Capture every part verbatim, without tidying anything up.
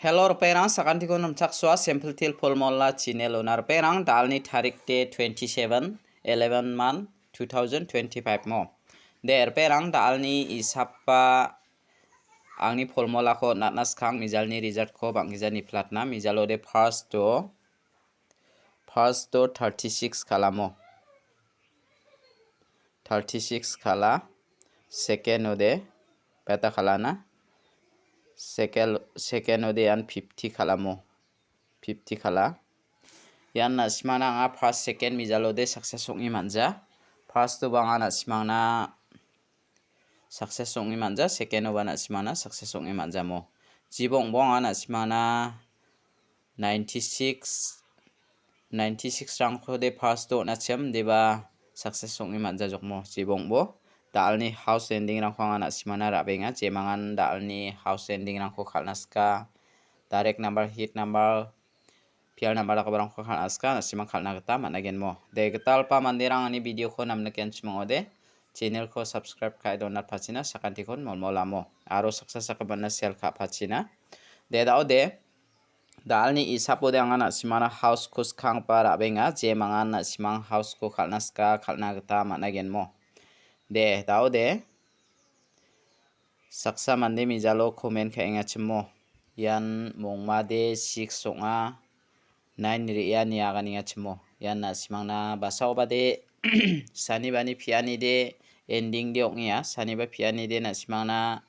Hello, ripengrang, sakantikon nimchaksoa, Simple Teer Formula channel-ona. Ripengrang, da·alni tarik de twenty-seven, eleven month, two thousand twenty-five mo. De, ripengrang, da·alni isapba angni formulako natna skang mijalni resultko bang·gija niplatna. Mijalo de first-o, first-o thirty-six kala mo. Thirty-six kala, second-o de, beta kala na? Second, second-o de ian fifty kala mo. Fifty kala. Ian na·simangna anga first, second mijalo de success ong·e man·ja. First-oba anga na·simangna success ong·e man·ja, second-oba na·simangna success ong·e man·jamo. Jibongbo anga na·simangna ninety-six, ninety-six-rangko de first-o on·achim, deba success ong·e man·jajokmo. Jibongbo da·alni house ending-rangko anga na·simangna ra·benga, jemangan da·alni house ending-rangko kal·na sika, direct number, hit number, P R number dakgiparangko kal·na sika, na·simang kal·na gita man·agenmo. De, gitalpa manderang ani video-ko namnikenchim ong·ode, channel-ko subscribe ka·e donatpachina, sakantikon molmolamo. Aro saksa sakgipana share ka·pachina. De, da·ode, da·alni isapode anga na·simangna house-ko skanggipa ra·benga, jemangan na·simang house-ko kal·na sika, kal·na gita man·agenmo. De, da·ode, Saksa mande mijalo comment ka·engachimo. Ian mongmade six ong·a, nine re·a ine aganengachimo. Ian na·simangna basaobade sanibani pianide ending de ong·enga. Saniba pianide na·simangna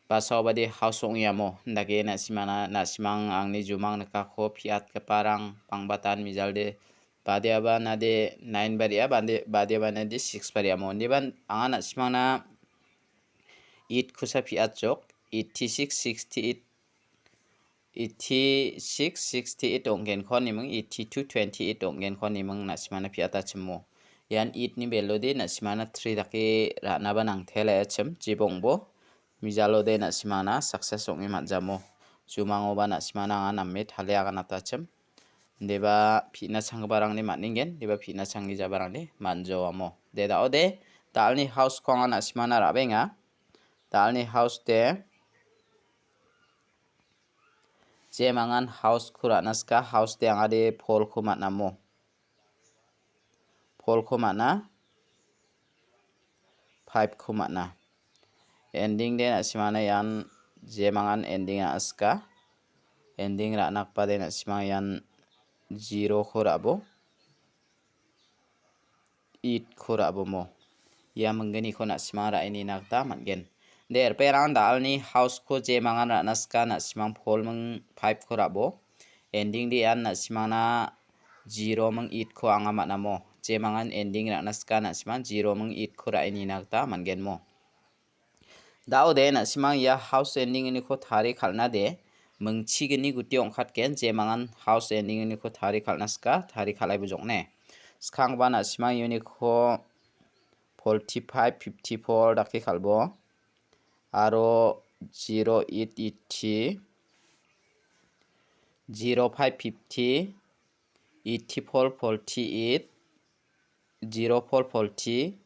basaobade house ong·eamo. Indake na·simangna, na·simang angni jumang nikako piatgiparang bangbatan mijalde Badeaba nade nine baria, bade-, badeaba nade six bariamo. Indiba anga na·simangna eight kosa piatjok, eighty-six, sixty-eight, eighty-six, sixty-eight ong·genko niming, eighty-two, twenty-eight ong·genko niming na·simangna piatachimo. Ian eight-ni value de na·simangna three dake ra·naba nangtela iachim, jibongbo. Mijalode na·simangna success ong·e man·jamo. Jumangoba na·simangna anga name talia aganatachim. Indiba pi·na changgiparangni man·engen, indiba pi·na changgijabarangni man·jawamo. De da·ode, da·alni house-ko anga na·simangna ra·benga. Da·alni house de, jemangan house-ko ra·na sika, house de anga de four-ko man·amo. Four-ko man·a, five-ko man·a. Ending de na·simangna ian jemangan ending ra·sika. Ending ra·nakba de na·simang ian zero-ko ra·bo. Eight-ko ra·bomo. Ia mingginiko na·simang ra·e nina gita man·gen. De, ripengrang da·alni house-ko jemangan ra·na sika na·simang four ming five-ko ra·bo. Ending de ian na·simangna zero ming eight-ko anga man·amo. Jemangan ending ra·na sika na·simang zero ming eight-ko ra·e nina gita man·genmo. Da·ode na·simang ia house ending-oniko tari kal·na de, mingchigni guti ong·katgen, jemangan house ending-oniko tari kal·na sika, tari kal·ai bujokne. Skangba na·simang uniko forty-five, fifty-four dake kal·bo. Aro zero eight eighty, zero five fifty, eighty-four forty-eight, zero four forty,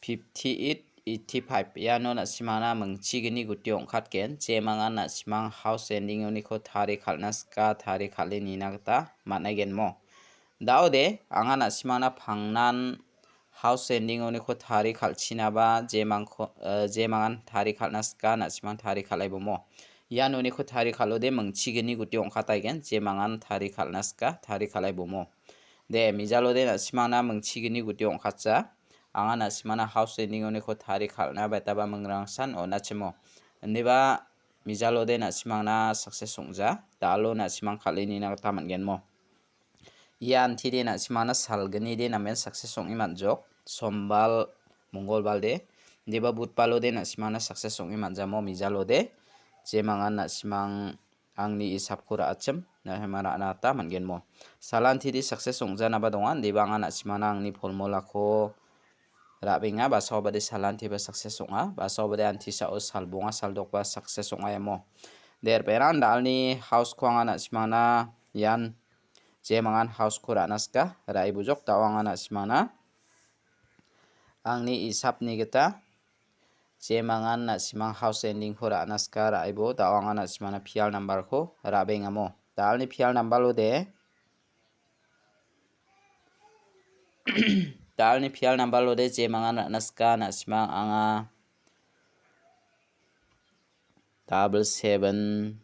fifty-eight eighty-five. Iano na·simangna mingchigni guti ong·katgen, jemangan na·simang house ending-oniko tari kal·na sika, tari kal·e nina gita man·aigenmo. Da·ode, anga na·simangna pangnan house ending-oniko tari kal·chinaba jemangko, eh, jemangan tari kal·na sika, na·simang tari kal·aibomo. Ian uniko tari kal·ode mingchigni guti ong·kataigen, jemangan tari kal·na sika, tari kal·aibomo. De, mijalode na·simangna mingchigni guti ong·katja. Anga na·simangna house ending-oniko tari kal·na baitaba mingrangsan on·achimo. Indiba mijalode na·simangna success ong·ja. Da·alo na·simang kal·e nina gita man·genmo. Ia antide na·simangna salgnide namen success ong·e man·jok. Sombal, Mongolbalde. Indiba Budbalode na·simangna success ong·e man·jamo mijalode. Jemangan na·simang angni isapko ra·achim, na·simang ra·na gita man·genmo. Salantidi success ong·janaba donga, indiba anga na·simangna angni formulako ra·benga, basaobade salantiba success ong·a, basaobade antisao salbonga saldokba success ong·a iamo. De, ripengrang da·alni house-ko anga na·simangna ian jemangan house-ko ra·na sika, ra·e bujok da·o anga na·simangna angni isapni gita Jemangan na·simang house ending-ko ra·na sika ra·aibo, da·o anga na·simangna pial number-ko ra·bengamo. Da·alni pial number-ode, da·alni pial number-ode jemangan ra·na sika na·simang anga double seven,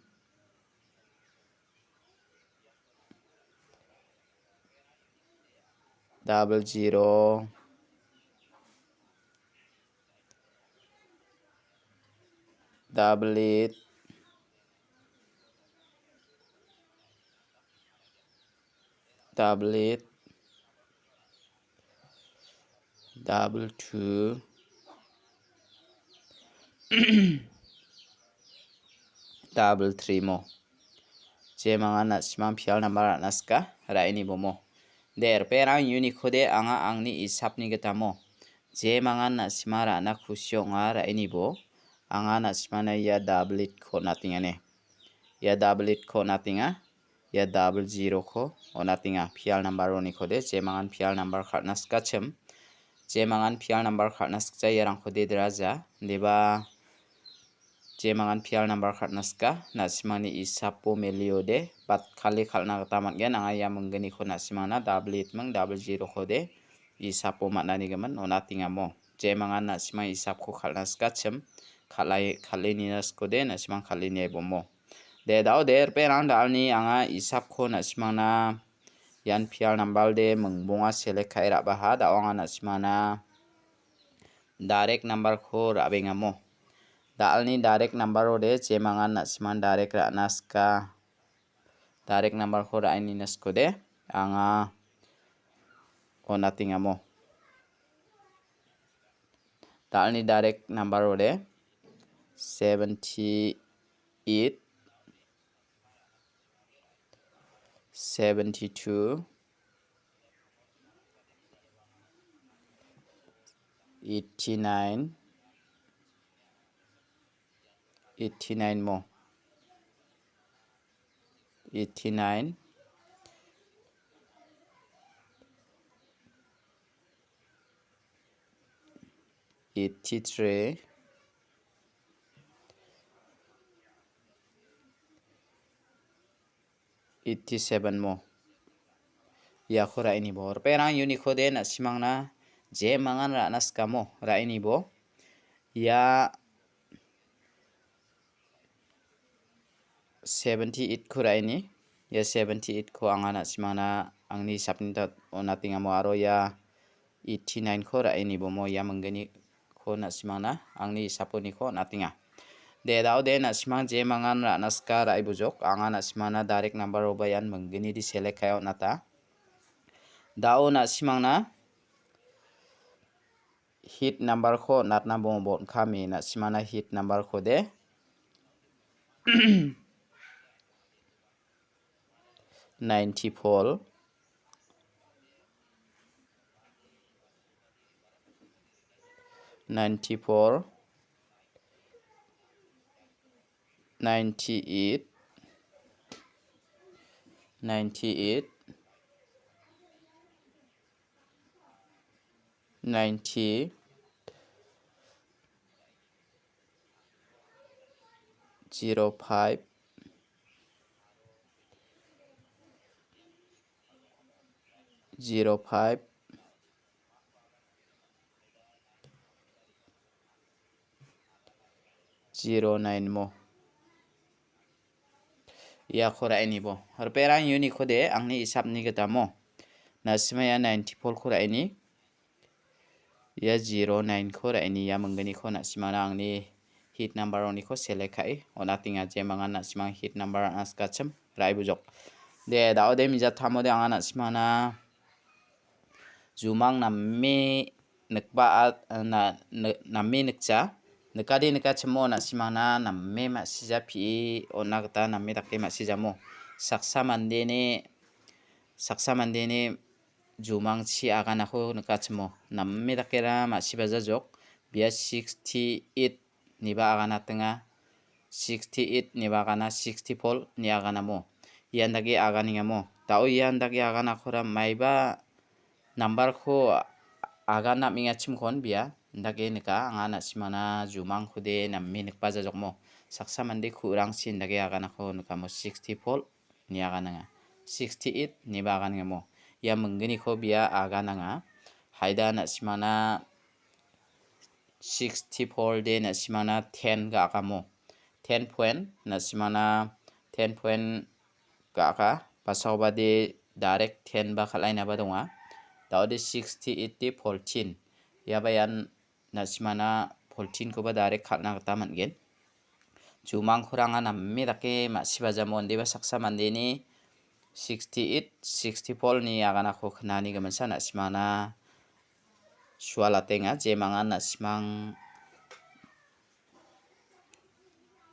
double zero, double eight, double eight, double two, double three mo. Jemangan na·simang pial number ra·na sika ra·inibo mo. De, ripengrang uniko de anga angni isapni gitamo. Jemangan na·simang ra·na kusi ong·a ra·inibo. Anga na·simangna ia double eight-ko on·atengane. Ia double eight-ko on·atenga. Ia double zero-ko on·atenga. Pial number-oniko de, jemangan pial number kal·na sikachim. Jemangan pial number kal·na sikja iarangko de draja. Deba jemangan pial number kal·na sika. Na·simangni isapo meliode, bat kale kal·na gita man·gen. Anga ia mingginiko na·simangna double eight ming double zero-ko de isapo man·ani gimin on·atengamo. Jemangan na·simang isapko kal·na sikachim. Kal·ai-, kal·e nina sikode, na·simang kal·e niaibomo. De, da·o de, ripengrang da·alni anga isapko na·simangna ian pial number de mingbonga select ka·e ra·baha, da·o anga na·simangna direct number-ko ra·bengamo. Da·alni direct number-ode jemangan na·simang direct ra·na sika. Direct number-ko ra·e nina sikode, anga on·atengamo. Da·alni direct number-ode seventy eight, seventy two, eighty nine, eighty nine mo. Eighty nine, eighty three, eighty seven mo. Iako ra·inibo. Ripengrang uniko de na·simangna jemangan ra·na sikamo ra·inibo. Ia seventy eight-ko ra·eni. Ia seventy eight-ko anga na·simangna angni hisapni ta-, on·atengamo aro ia eighty nine-ko ra·enibomo ia mingginiko na·simangna angni hisaponiko on·atenga. De, da·o de na·simang jemangan ra·na sika ra·e bujok. Anga na·simangna direct number-oba ian mingginidi select ka·e on·ata. Da·o na·simangna hit number-ko natna bongbong kami na·simangna hit number-ko de ninety four, ninety four, ninety eight, ninety eight, ninety, zero five, zero five, zero nine mo. Iako ra·enibo. Ripengrang uniko de angni hisapni gitamo. Na·sima ia ninety four-ko ra·eni. Ia zero nine-ko ra·eni ia mingginiko na·simangna angni hit number-oniko select ka·e on·atenga jemangan na·simang hit number ra·na sikachim ra·e bujok. De, da·o de mijatamo de anga na·simangna jumang name nikba-, a, na-, ni-, name nikja. Nikade nikachimo na·simangna name ma·sija pie on·na gita name dake ma·sijamo. Saksa mandeni, saksa mandeni jumangchi aganako nikachimo. Name dakera ma·sibajajok. Bia sixty eight niba aganatenga. Sixty eight niba agana, sixty four ni aganamo. Ian dake aganengamo. Da·o ian dake aganakora maiba number-ko agan nam·engachimkon bia. Indake nika anga na·simana jumangkode name nikbajajokmo. Saksa mande ku·rangchi indake aganako nikamo sixty-four ine agananga. Sixty-eight ineba aganengamo. Ia mingginiko bia agananga. Haida na·simana sixty-four de na·simana ten ga·akamo. Ten point na·simana ten point ga·aka. Basakoba de direct ten ba kal·ainaba donga. Daode sixty-eight de fourteen. Iaba ian na·simana fourteen-koba direct kal·na gita man·gen. Jumangkoranga name dake ma·sibajamo, indiba saksa mandeni sixty-eight, sixty-four-ni aganako knani giminsa na·simana sualatenga, jemangan na·simang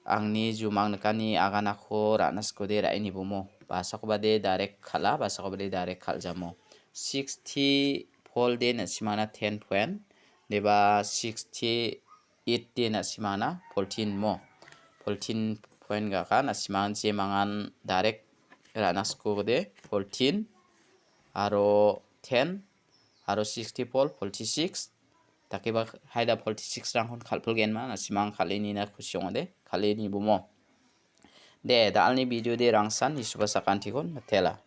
angni jumang nikani aganako ra·na sikode ra·e nibomo. Basakoba de direct kal·a, basakoba de direct kal·jamo. Sixty-four de na·simana ten point, deba sixty-eight de na·simana fourteen mo. Fourteen point ga·aka, na·simang jemangan direct ra·na sikode fourteen, aro ten, aro sixty-four, forty-six. Dakeba haida forty-six-rangkon kal·pilgenma, na·simang kal·e nina kusi ong·ode, kal·e nibomo. De, da·alni video de rangsan, Jisuba sakantikon mitela.